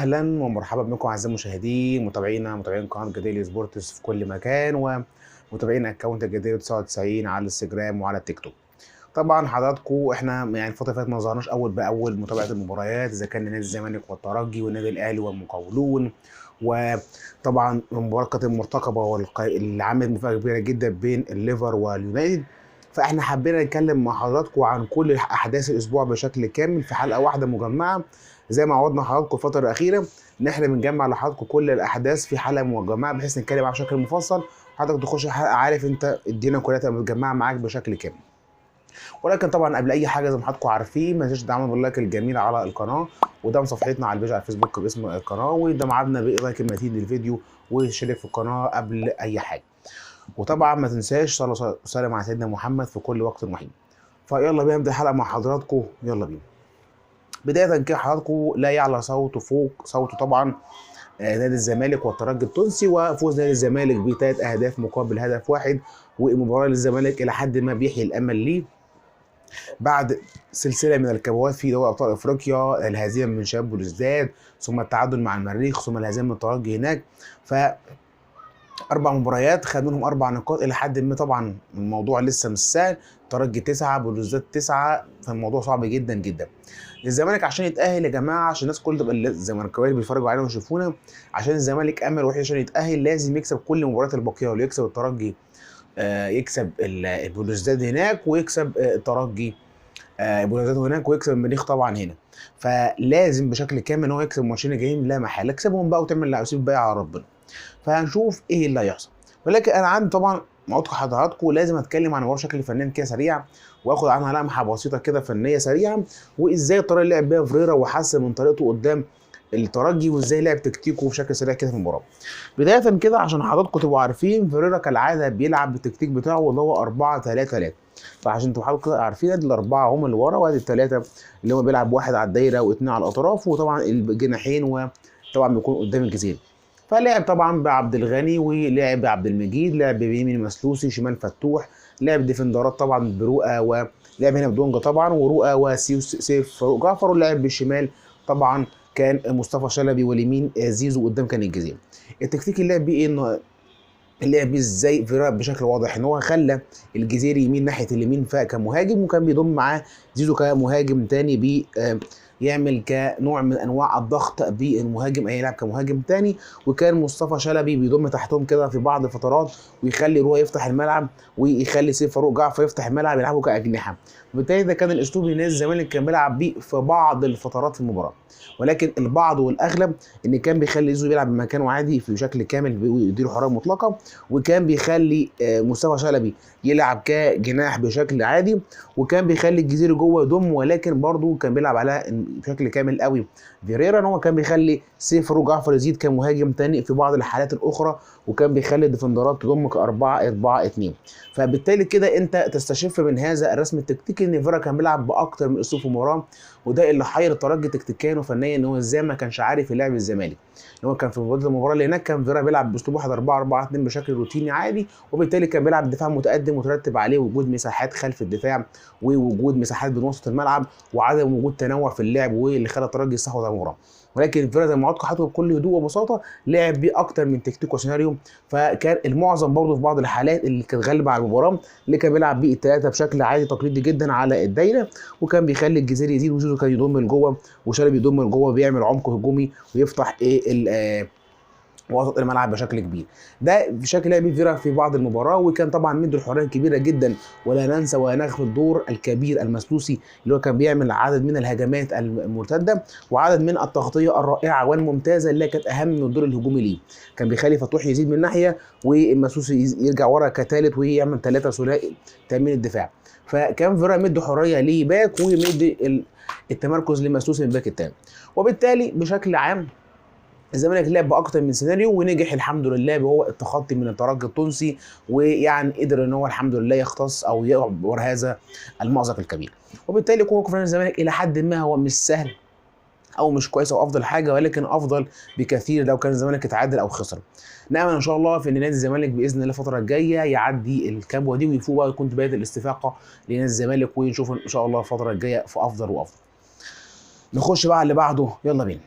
اهلا ومرحبا بكم اعزائي المشاهدين، متابعينا متابعين قناة جديلي سبورتس في كل مكان، ومتابعين account الجديلي 99 على الانستجرام وعلى التيك توك. طبعا حضراتكم احنا يعني الفترة اللي فاتت ما ظهرناش اول باول متابعه المباريات، اذا كان نادي الزمالك والترجي والنادي الاهلي والمقاولون، وطبعا المباراة كانت المرتقبه واللي عملت مفاجاة كبيرة جدا بين الليفر واليونايتد. فاحنا حبينا نتكلم مع حضراتكم عن كل احداث الاسبوع بشكل كامل في حلقة واحدة مجمعة، زي ما عودنا حضراتكم الفترة الاخيرة ان احنا بنجمع لحضراتكم كل الاحداث في حلقة مجمعة بحيث نتكلم معاها بشكل مفصل، حضرتك تخش الحلقة عارف انت الدنيا كلها تبقى متجمعه معاك بشكل كامل. ولكن طبعا قبل اي حاجة زي ما حضراتكم عارفين، ما تنساش تدعمنا بال like الجميل على القناة، ودعم صفحتنا على ال page على الفيسبوك باسم القناة، ودعمنا ب like المتين للفيديو، وشارك في القناة قبل اي حاجة. وطبعا ما تنساش صلوا وسلم على سيدنا محمد في كل وقت وحين. فيلا بينا نبدا الحلقة مع حضراتكم، يلا بينا. بداية كده حضراتكم لا يعلى صوته فوق صوته طبعا نادي الزمالك والترجي التونسي، وفوز نادي الزمالك بثلاث اهداف مقابل هدف واحد، ومباراة للزمالك الى حد ما بيحيي الامل ليه بعد سلسلة من الكبوات في دوري ابطال افريقيا، الهزيمة من شباب بلوزداد، ثم التعادل مع المريخ، ثم الهزيمة من الترجي هناك. ف 4 مباريات خد منهم 4 نقاط الى حد ما. طبعا الموضوع لسه مش سهل، ترجي 9 بلوزداد 9، فالموضوع صعب جدا جدا. الزمالك عشان يتاهل يا جماعة، عشان الناس كلها تبقى الزملكاويه اللي بيتفرجوا علينا ويشوفونا، عشان الزمالك امل وحيد عشان يتاهل لازم يكسب كل المباريات الباقية، ويكسب الترجي، يكسب البلوزداد هناك، ويكسب الترجي بلوزداد هناك، ويكسب المريخ طبعا هنا. فلازم بشكل كامل ان هو يكسب الماتشين الجايين لا محالة، اكسبهم بقى وتعمل اللي عاوزين بقى على ربنا. فهنشوف ايه اللي هيحصل. ولكن انا عندي طبعا موعدكم حضراتكم لازم اتكلم عن المباراة بشكل فني كده سريع، واخد عنها لمحه بسيطة كده فنية سريعة، وازاي الطريقة اللي لعب بيها فريرا وحسن من طريقته قدام الترجي، وازاي لعب تكتيكه بشكل سريع كده في المباراة. بداية كده عشان حضراتكم تبقوا عارفين، فريرا كالعادة بيلعب بالتكتيك بتاعه اللي هو 4-3-3. فعشان تبقوا حضراتكم عارفين، ادي الاربعة هم اللي ورا، وادي الثلاثة اللي هو بيلعب واحد على الدايرة واثنين على الاطراف، وطبعا الجناحين، وطبعا بيكون قدام الجزيرة. فلعب طبعا بعبد الغني، ولعب بعبد المجيد، لعب بيمين المسلوسي، شمال فتوح، لعب ديفندرات طبعا برؤى، ولعب هنا بدونجا طبعا ورؤى وسيف فاروق جعفر، ولعب بالشمال طبعا كان مصطفى شلبي، واليمين زيزو، قدام كان الجزيرة. التكتيك اللي لعب بيه ايه؟ انه لعب بيه ازاي فيرا بشكل واضح، ان هو خلى الجزيري يمين ناحية اليمين كمهاجم، وكان بيضم معاه زيزو كمهاجم تاني، بي يعمل كنوع من انواع الضغط بالمهاجم، اي يلعب كمهاجم تاني. وكان مصطفى شلبي بيضم تحتهم كده في بعض الفترات، ويخلي روى يفتح الملعب، ويخلي سيف فاروق جعفر يفتح الملعب، يلعبوا كاجنحه. وبالتالي ده كان الاسلوب اللي نادي الزمالك كان بيلعب بيه في بعض الفترات في المباراة، ولكن البعض والاغلب ان كان بيخلي زيزو بيلعب بمكانه عادي في بشكل كامل ويديله حرية مطلقه، وكان بيخلي مصطفى شلبي يلعب كجناح بشكل عادي، وكان بيخلي الجزيري جوه يضم، ولكن برضه كان بيلعب على بشكل كامل قوي فيريرا، ان هو كان بيخلي سيف فاروق جعفر يزيد كمهاجم تاني في بعض الحالات الاخرى، وكان بيخلي الديفندرات تضم ك4-4-2. فبالتالي كده انت تستشف من هذا الرسم التكتيكي ان فيرا كان بيلعب باكتر من اسلوب في المباراة، وده اللي حير الترجي تكتيكيا وفنيا، ان هو ازاي ما كانش عارف يلعب الزمالك. ان هو كان في المباراة اللي هناك كان فيرا بيلعب باسلوب 1-4-4-2 بشكل روتيني عادي، وبالتالي كان بيلعب دفاع متقدم وترتب عليه وجود مساحات خلف الدفاع، ووجود مساحات بين وسط الملعب، وعدم وجود تنوع في اللعب، واللي خلى الترجي يستحوذ على المباراة. ولكن فيرا زي ما وعدتكم حاطه بكل هدوء وبساطة لعب بيه اكتر من تكتيك وسيناريو، فكان المعظم برضه في بعض الحالات اللي كانت غالبه على المباراة اللي كان بيلعب بيه الثلاثة بشكل عادي تقليدي جدا على الدايرة، وكان بيخلي الجزيري يزيد، وزيزو كان يضم لجوه، وشلبي يضم لجوه، بيعمل عمق هجومي ويفتح ايه وسط الملعب بشكل كبير. ده بشكل لعب فيرا في بعض المباراة، وكان طبعا مدي الحرية كبيرة جدا. ولا ننسى ولا نغفل الدور الكبير المسلوسي اللي هو كان بيعمل عدد من الهجمات المرتدة وعدد من التغطية الرائعة والممتازه اللي كانت اهم من الدور الهجومي ليه. كان بيخلي فتوح يزيد من ناحية، والمسلوسي يرجع ورا كثالث، ويعمل 3 ثلاثي تامين الدفاع. فكان فيرا مدي حرية ليه back، ومدي التمركز لمسلوسي من ال back الثاني. وبالتالي بشكل عام الزمالك لعب باكتر من سيناريو ونجح الحمد لله بهو التخطي من الترجي التونسي، ويعني قدر ان هو الحمد لله يختص او يعبر هذا المأزق الكبير. وبالتالي يكون موقف الزمالك الى حد ما هو مش سهل او مش كويس او افضل حاجة، ولكن افضل بكثير لو كان الزمالك اتعادل او خسر. نامل ان شاء الله في ان نادي الزمالك باذن الله الفترة الجاية يعدي الكبوه دي ويفوق بقى، ويكون بداية الاستفاقه لنادي الزمالك، ونشوف ان شاء الله الفترة الجاية في افضل وافضل. نخش بقى على اللي بعده، يلا بينا.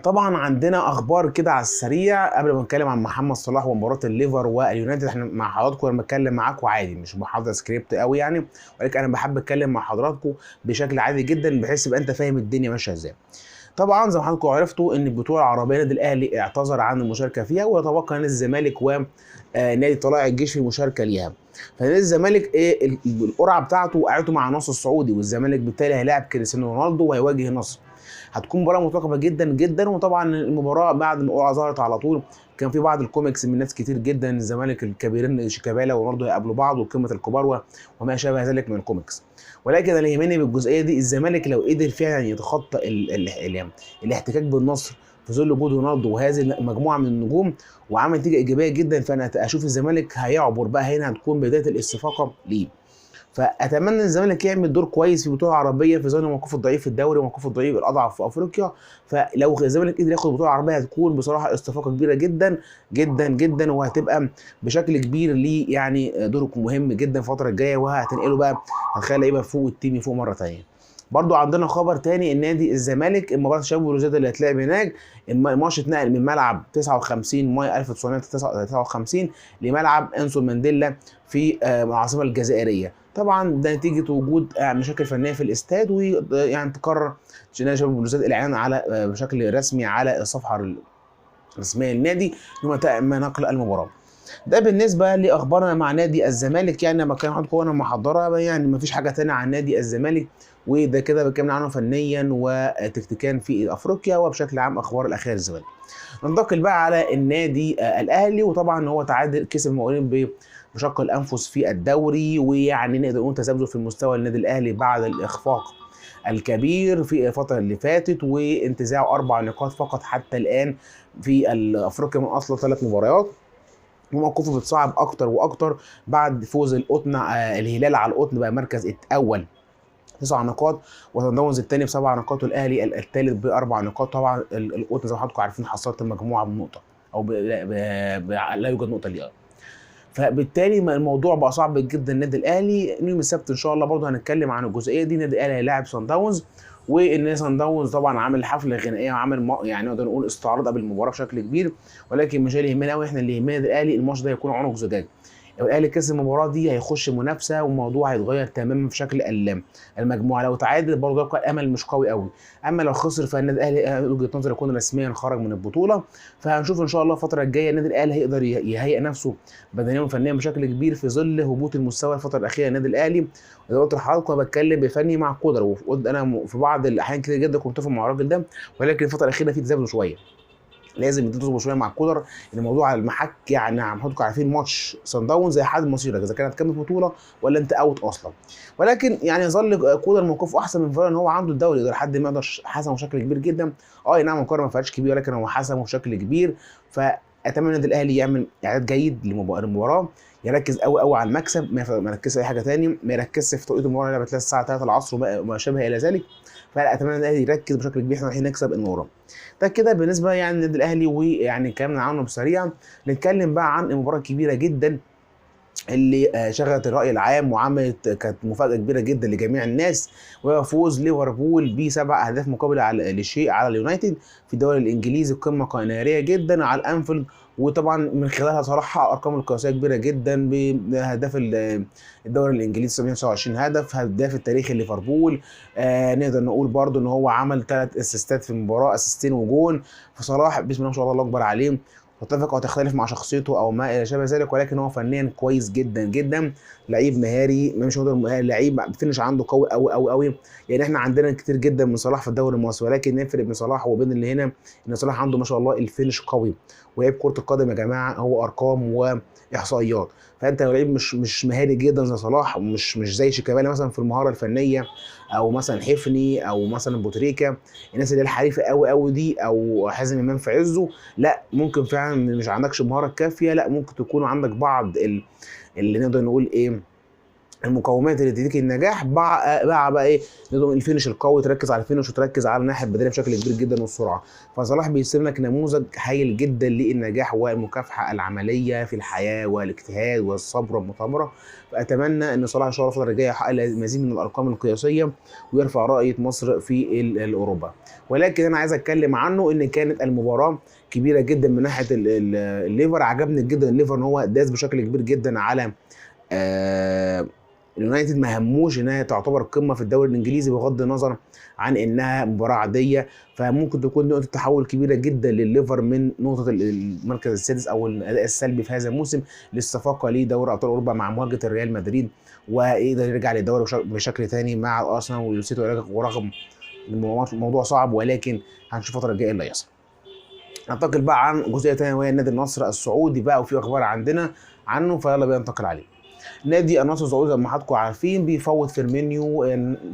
طبعا عندنا اخبار كده على السريع قبل ما نتكلم عن محمد صلاح ومباراة الليفر واليونايتد. احنا مع حضراتكم لما بتكلم معاكم عادي، مش محاضرة سكريبت قوي يعني، ولكن انا بحب اتكلم مع حضراتكم بشكل عادي جدا بحيث يبقى انت فاهم الدنيا ماشية ازاي. طبعا زي ما حضراتكم عرفتوا ان البطولة العربية النادي الاهلي اعتذر عن المشاركة فيها، ويتبقى نادي الزمالك ونادي طلائع الجيش في المشاركة ليها. فنادي الزمالك ايه القرعة بتاعته وقعته مع النصر السعودي، والزمالك بالتالي هيلاعب كريستيانو رونالدو وهيواجه النصر. هتكون مباراة مترقبه جدا جدا. وطبعا المباراة بعد ما القرعة ظهرت على طول كان في بعض الكوميكس من ناس كتير جدا، الزمالك الكبيرين شيكابالا ورونالدو هيقابلوا بعض وقمة الكبار وما شابه ذلك من الكوميكس. ولكن اللي يهمني بالجزئيه دي، الزمالك لو قدر فعلا يتخطى الاحتكاك بالنصر في ظل وجود رونالدو وهذه المجموعة من النجوم وعمل نتيجة ايجابية جدا، فانا اشوف الزمالك هيعبر بقى، هنا هتكون بداية الاستفاقه ليه. فاتمنى الزمالك يعمل دور كويس في البطولة العربية في ظل موقفه الضعيف في الدوري وموقفه الضعيف الاضعف في افريقيا. فلو الزمالك قدر ياخد البطولة العربية هتكون بصراحة استفاقه كبيرة جدا جدا جدا، وهتبقى بشكل كبير ليه يعني دور مهم جدا الفترة الجاية، وهتنقله بقى هتخلي لعيبة فوق ال team فوق مرة ثانية. برضو عندنا خبر تاني، النادي الزمالك مباراة شباب بلوزداد اللي هتلعب هناك، الماتش اتنقل من ملعب 59 مايو 1959 لملعب انسون مانديلا في العاصمة الجزائرية. طبعا ده نتيجة وجود مشاكل فنية في الاستاد، ويعني تقرر نادي شباب بلوزداد الاعلان على بشكل رسمي على الصفحة الرسمية للنادي انه تم نقل المباراة. ده بالنسبة لاخبارنا مع نادي الزمالك. يعني لما كان عندكم وانا محضرة يعني مفيش حاجة تانية عن نادي الزمالك، وده كده بنتكلم عنه فنيا وتكتيكيا في افريقيا وبشكل عام اخبار الاخيرة للزمالك. ننتقل بقى على النادي الاهلي، وطبعا هو تعادل كسب المقاولين بشق الانفس في الدوري، ويعني نقدر نقول تذبذب في المستوى النادي الاهلي بعد الاخفاق الكبير في الفترة اللي فاتت، وانتزاعه 4 نقاط فقط حتى الان في افريقيا من اصل 3 مباريات. وموقفه بتصعب اكتر واكتر بعد فوز القطن الهلال على القطن بقى مركز الاول 9 نقاط، وصن داونز الثاني ب7 نقاط، والاهلي الثالث ب4 نقاط. طبعا القطن زي ما حضراتكم عارفين حصلت المجموعة بنقطة او لا يوجد نقطة ليه، فبالتالي الموضوع بقى صعب جدا. النادي الاهلي يوم السبت ان شاء الله برضه هنتكلم عن الجزئية دي. النادي الاهلي هيلاعب صن داونز، وان صن داونز طبعا عامل حفلة غنائية وعامل يعني نقدر نقول استعراض قبل المباراة بشكل كبير، ولكن مش اللي يهمنا قوي، احنا اللي يهمنا الاهلي الماتش ده هيكون عنق زجاج. لو الاهلي كسب المباراة دي هيخش منافسه والموضوع هيتغير تماما في شكل المجموعة. لو تعادل برضه يبقى الامل مش قوي قوي، اما لو خسر فالنادي الاهلي وجهه نظري يكون رسميا خرج من البطولة. فهنشوف ان شاء الله الفترة الجاية النادي الاهلي هيقدر يهيئ نفسه بدنيا وفنيا بشكل كبير في ظل هبوط المستوى الفترة الاخيرة النادي الاهلي. زي ما قلت لحضراتكم انا بتكلم بفني مع كولر، وانا في بعض الاحيان كتير جدا كنت متفق مع الراجل ده، ولكن الفترة الاخيرة في تذبذب شوية، لازم تظبط شوية مع كولر. الموضوع على المحك يعني حضراتكم عارفين ماتش صن داونز زي حد مصيرك اذا كانت هتكمل بطوله ولا انت out اصلا. ولكن يعني يظل كولر موقفه احسن من فيرا ان هو عنده الدوري يقدر حد ما يقدرش حسمه بشكل كبير جدا. نعم الكورة ما فيهاش كبير، ولكن هو حسمه بشكل كبير. فاتمنى النادي الاهلي يعمل اعداد جيد للمباراة، يركز قوي قوي على المكسب، ما يركزش اي حاجة ثاني، ما يركزش في توقيت المباراة اللي بتلاقي الساعة 3 العصر وما شابه الى ذلك. فاتمنى الاهلي يركز بشكل كبير، احنا رايحين نكسب المباراة. ده كده بالنسبة يعني للنادي الاهلي، ويعني كلامنا عنه بسريع. نتكلم بقى عن المباراة الكبيرة جدا اللي شغلت الراي العام وعملت كانت مفاجاة كبيرة جدا لجميع الناس، وهو فوز ليفربول ب7 اهداف مقابل لشيء على اليونايتد في الدوري الانجليزي، قمة نارية جدا على الانفيلد. وطبعا من خلالها صلاح حقق ارقام القياسية كبيرة جدا بهداف الدوري الانجليزي 729 هدف، هداف التاريخي ليفربول. نقدر نقول برده ان هو عمل 3 assist ات في المباراة، assist ين وجون. فصلاح بسم الله ما شاء الله الله اكبر عليه، تتفق او تختلف مع شخصيته او ما الى شابه ذلك، ولكن هو فنيا كويس جدا جدا، لعيب مهاري، مش هقدر لعيب finish عنده قوي قوي قوي قوي. يعني احنا عندنا كتير جدا من صلاح في الدوري المصري، ولكن نفرق بين صلاح وبين اللي هنا ان صلاح عنده ما شاء الله ال finish قوي. ولعيب كره القدم يا جماعة هو ارقام واحصائيات، فانت لو لعيب مش مهاري جدا زي صلاح، ومش مش زي شيكابالا مثلا في المهارة الفنية، او مثلا حفني، او مثلا بوتريكا، الناس اللي هي الحريفه قوي قوي دي، او حازم امام في عزه، لا ممكن فعلا مش عندكش المهارة الكافيه، لا ممكن تكون عندك بعض اللي نقدر نقول ايه المقومات اللي تديك النجاح بقى ايه ال finish القوي، تركز على ال finish وتركز على الناحية البدنية بشكل كبير جدا والسرعة. فصلاح بيرسم لك نموذج هايل جدا للنجاح والمكافحه العملية في الحياة والاجتهاد والصبر والمثابرة. فاتمنى ان صلاح ان شاء الله الفترة الجاية يحقق المزيد من الارقام القياسية ويرفع رايه مصر في اوروبا. ولكن انا عايز اتكلم عنه ان كانت المباراة كبيرة جدا من ناحية الليفر. عجبني جدا الليفر ان هو داس بشكل كبير جدا على اليونايتد، ما هموش انها تعتبر قمة في الدوري الانجليزي بغض النظر عن انها مباراة عادية. فممكن تكون نقطة تحول كبيرة جدا للليفر من نقطة المركز السادس او الاداء السلبي في هذا الموسم للصفاقه لدوري ابطال اوروبا مع مواجهة الريال مدريد، ويقدر يرجع للدوري بشكل ثاني مع الارسنال والسيتي، ورغم الموضوع صعب ولكن هنشوف الفترة الجاية اللي هيحصل. ننتقل بقى عن جزئية ثانية وهي نادي النصر السعودي بقى، وفي اخبار عندنا عنه فيلا بينا ننتقل عليه. نادي النصر السعودي زي ما حضراتكم عارفين بيفوض فيرمينيو،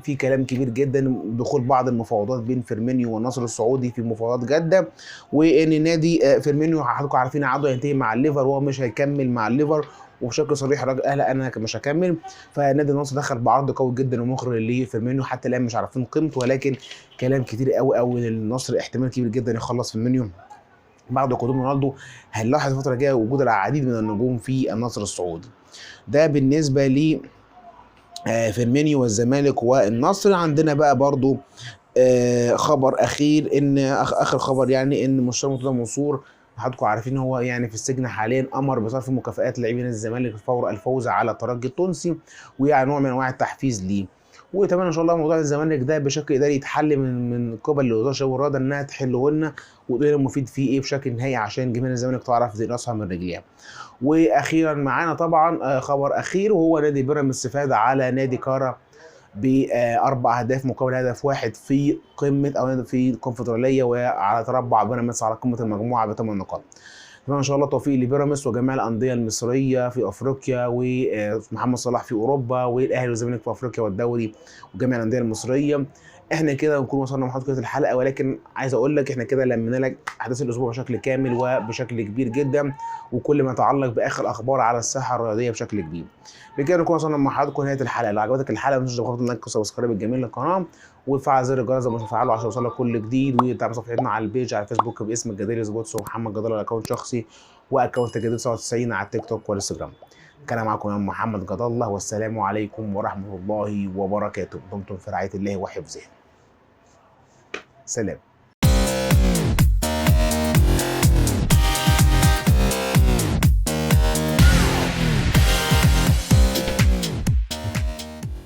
في كلام كبير جدا دخول بعض المفاوضات بين فيرمينيو والنصر السعودي في مفاوضات جده، وان نادي فيرمينيو حضراتكم عارفين عقده هينتهي مع الليفر وهو مش هيكمل مع الليفر، وبشكل صريح الراجل قال انا مش هكمل. فنادي النصر دخل بعرض قوي جدا ومغري لفيرمينيو، حتى الان مش عارفين قيمته، ولكن كلام كتير قوي قوي النصر احتمال كبير جدا يخلص فيرمينيو بعد قدوم رونالدو. هنلاحظ الفترة الجاية وجود العديد من النجوم في النصر السعودي. ده بالنسبة ل فيرمينيو والزمالك والنصر. عندنا بقى برضو خبر اخير، ان اخر خبر يعني ان مستشار مرتضى منصور حضراتكم عارفين هو يعني في السجن حاليا، امر بصرف مكافآت لاعبين الزمالك فور الفوز على الترجي التونسي، ويعني نوع من انواع التحفيز ليه. واتمنى ان شاء الله موضوع الزمالك ده بشكل اداري يتحل من قبل وزارة الشباب والرياضة، انها تحله لنا وتقول لنا المفيد فيه ايه بشكل نهائي عشان جماهير الزمالك تعرف راسها من رجليها. واخيرا معانا طبعا خبر اخير، وهو نادي بيراميدز فاز على نادي كارا ب4 أهداف مقابل هدف 1 في قمة او في الكونفدراليه، وعلى تربع بيراميدز على قمة المجموعة ب8 نقاط. طبعا ان شاء الله توفيق لبيراميدز وجميع الاندية المصرية في افريقيا، ومحمد صلاح في اوروبا، والاهلي والزمالك في افريقيا والدوري وجميع الاندية المصرية. احنا كده نكون وصلنا لمحطه الحلقة، ولكن عايز اقول لك احنا كده لمينا لك احداث الاسبوع بشكل كامل وبشكل كبير جدا، وكل ما يتعلق باخر الاخبار على الساحة الرياضية بشكل كبير. بكده نكون وصلنا مع حضراتكم نهاية الحلقة. لو عجبتك الحلقة ما تنساش تضغط like و subscribe الجميل للقناة، وتفعل زر الجرس زي ما تفعله عشان يوصلك كل جديد، وتتابع صفحتنا على ال page على الفيسبوك باسم الجدير سبورتس ومحمد جدال، account شخصي و account الجدير 99 على التيك توك والانستجرام. كان معكم يا محمد جد الله، والسلام عليكم ورحمة الله وبركاته. دمتم في رعاية الله وحفظه. سلام.